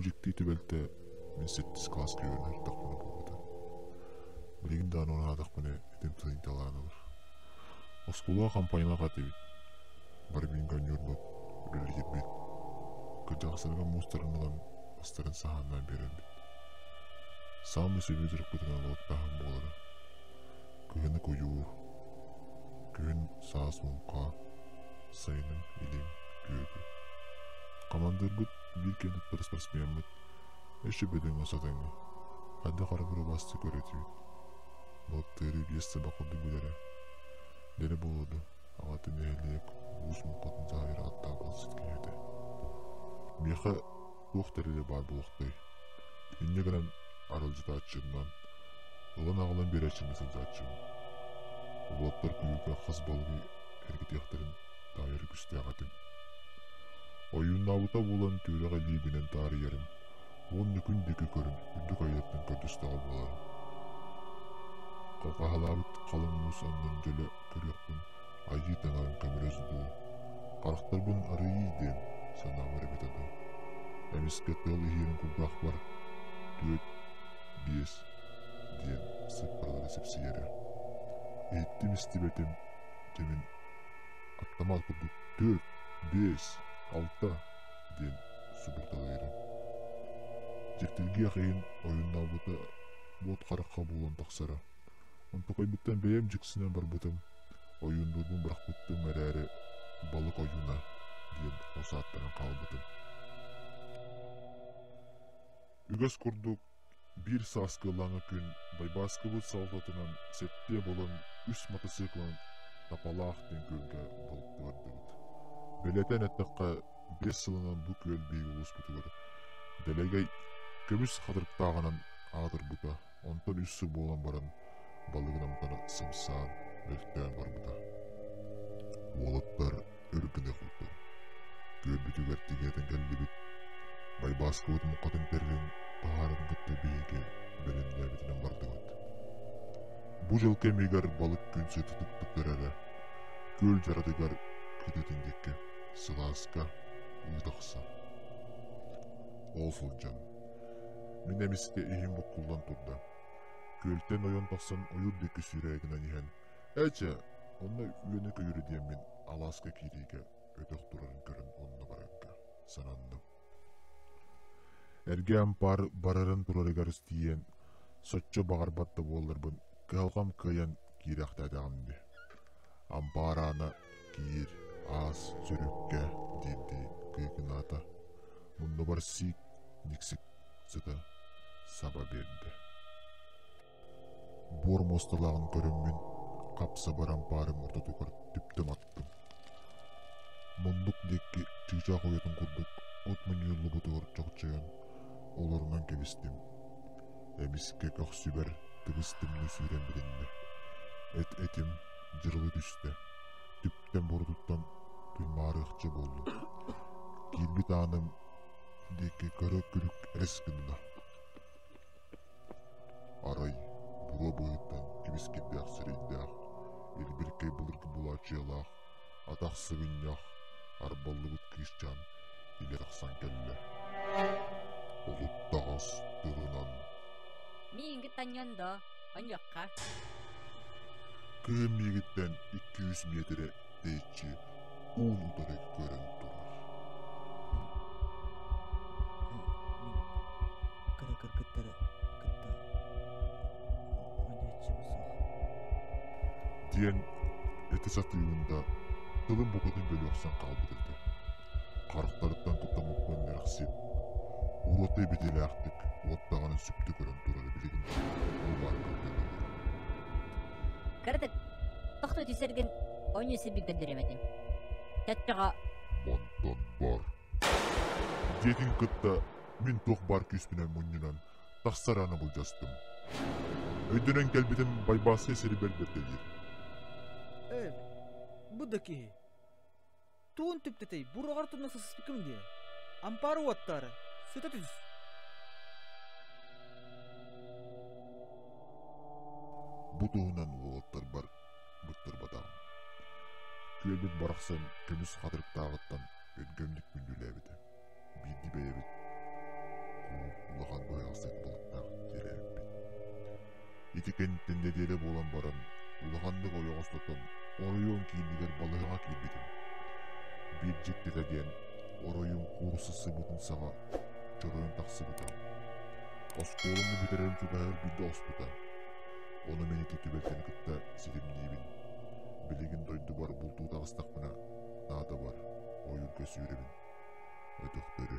Бу дьикти түбэлтэ мин сэттис кылааска үөрэнэ сырыттахпына буолбута. Билигин даҕаны ураһаатахпына этим тыынталаан ылар. Оскуолаҕа хампаанньалаах этибит. Бары бииргэ оонньуурбут, үлэлиирбит. Кырдьаҕастарга муустарын ылан, астарын саһааннаан биэрэрбит. Саамай сөбүлүүр дьарыкпытынан балыктааһын буолара. Кыһыны куйуур, күһүн саас муҥха, сайынын илим, күөгү. Хамандыырбыт биир кэм туттар спортсмеммыт, өссө бөдөҥө сатаҥы, хайдах эрэ бырабаастыы көрө этибит. Балыктыыры биэс саба курдук билэрэ. Дэлэ буолуо дуо, аҕата нэһилиэк уус муҥхатын саһайар ааттаах балыксыт киһи этэ. Миэхэ туох тэрилэ баар буолуохтай? Инньэ гынан аралдьытааччыннан, ылан аҕалан биэрээччинэн сылдьааччыбын. Уолаттар куйуурга хас балыгы эргитиэхтэрин таайар үгүстээх этим. Ойууннаабыта буолан түөрэҕи илиибинэн таарыйарым уонна күн диэки көрөн үрдүк айыаттан көрдөстөҕө буоларым. Халҕаһалаабыт халыҥ муус аннын дьөлө көрүөхпүн айыы таҥарам көмөлөс дуу, харахтарбын арыйыы диэн санаабар эбитэ дуу. Эмискэ тыал иһиирин кулгаахпар түөрт, биэс диэн сыппаралары сипсийэрэ. Иһиттим истибэтим, дьэ мин аптамаат курдук түөрт, биэс, алта диэн субуруталыырым. Дьиктиргиэх иһин ойуннаабыта уот харахха буолан тахсара. Онтукайбыттан бэйэм дьиксинэн барбытым, ойууннуурбун бырахпыттым эрээри балык ойууна диэн хос ааттанан хаалбытым. Үгэс курдук биир сааскы ыллааҥҥа күн Байбааскыбыт салалтатынан сэттиэ буолан үс матасыыкылынан Тапалаах диэн күөлгэ балыктыы бардыбыт. Бэлиэтээн эттэххэ, биэс сылынан бу күөл биһиги улууспутугар дэлэгэй көмүс хатырыктааҕынан аатырбыта, онтон үс сыл буолан баран балыгын амтана сымсаан, мөлтөөн барбыта. Уолаттар өр гына курдук күөлбүтүгэр тиҥэтэн кэллибит. Байбааскыбыт муҥхатын тэрилин таһаарарын кытта биһиги бэлэмнээбитинэн бардыбыт. Бу дьыл кэмигэр балык күн сытытык туттарара, күөл дьаратыгар кытыытын диэки сылааска уу тахсар. Ол сылдьан, мин эмискэ иһим буккуллан турда. Күөлтэн ойон тахсан ойуур диэки сүүрээри гынан иһэн, «Ээ, онно үөнэ-көйүүрэ диэммин алааска киириигэ өтөх турарын көрөн онно барарга сананным. Эргэ ампаар барарын турарыгар тиийэн, соччо баҕарбат да буолларбын, кыһалҕам кыайан киирээхтээтэҕим дии. Ампаар аана киир, аас, сөрүккэ диирдии кыыкынаата, муннубар сиик никсик сыта саба биэрдэ. Буор муосталааҕын көрөммүн, хап-сабар ампаарым ортотугар түптэ маттым. Муннук диэки чыычаах уйатын курдук от мунньуллубутугар чохчойон, олорунан кэбистим. Эмискэ көхсүбэр тыбыс-тымныы сүүрэн билиннэ. Эт-этим дьырылыы түстэ, түптэн бурутуттан туймаарыахча буоллум. Киирбит ааным диэки көрө күлүк элэс гынна. Арай, буруо быыһыттан кибис-кирдээх сирэйдээх, илбиркэй былыргы былаачыйалаах, атах сыгынньах, арбаллыбыт кыысчаан илэ тахсан кэллэ. Олуттаҕас тылынан Миигин танньан доо, онньуохха Кыһын миигиттэн 200 миэтэрэ тэйиччи уун утары көрөн турар. Мин кыра кыргыттары кытта оонньооччум суох диэн этэ сатыыбын да, тылым букатын бөлүөхсэн хаалбыт этэ. Харахтарыттан куттаммыппын эрэхсит, уруотай битиилээхтик уоттаҕынан сүптэ көрөн турара билигин бу баар көрдөрөллөр. Кыратык тохтуу түсэргин оонньуу сирбин көрдөрүөм этим. Төттөҕө Мантан бар. Диэтин кытта мин туох баар күүспүнэн мунньунан тахсар ааны былдьастым. Өйдөнөн кэлбитим Байбааскай сири бэрбэртэлиир. Ээ, бу да киһи. Туун түптэтэй, буруоҕар тунна сыспыкым диэ. Ампаары уоттаары, сыта түс. Бу туһунан уолаттарбар быктарбатаҕым. Күөлбүт барахсан көмүс хатырыктааҕыттан өлгөмнүк күндүлээбитэ. Биирдии бэйэбит. Ити кэнниттэн нэдиэлэ буолан баран, улаханнык ойоҕостотон, оройуон киинигэр балыыһаҕа киирбитим. Биир дьиктитэ диэн, оройум куурусса сымыытын саҕа чоройон тахсыбыта. Оскуоланы бүтэрэрим чугаһыгар биирдэ оспута. Ону мин ити түбэлтэни кытта ситимниибин. Билигин дойдубар бултуу таҕыстахпына, наадабар ойуурга сүүрэбин. Өтөхтөрү.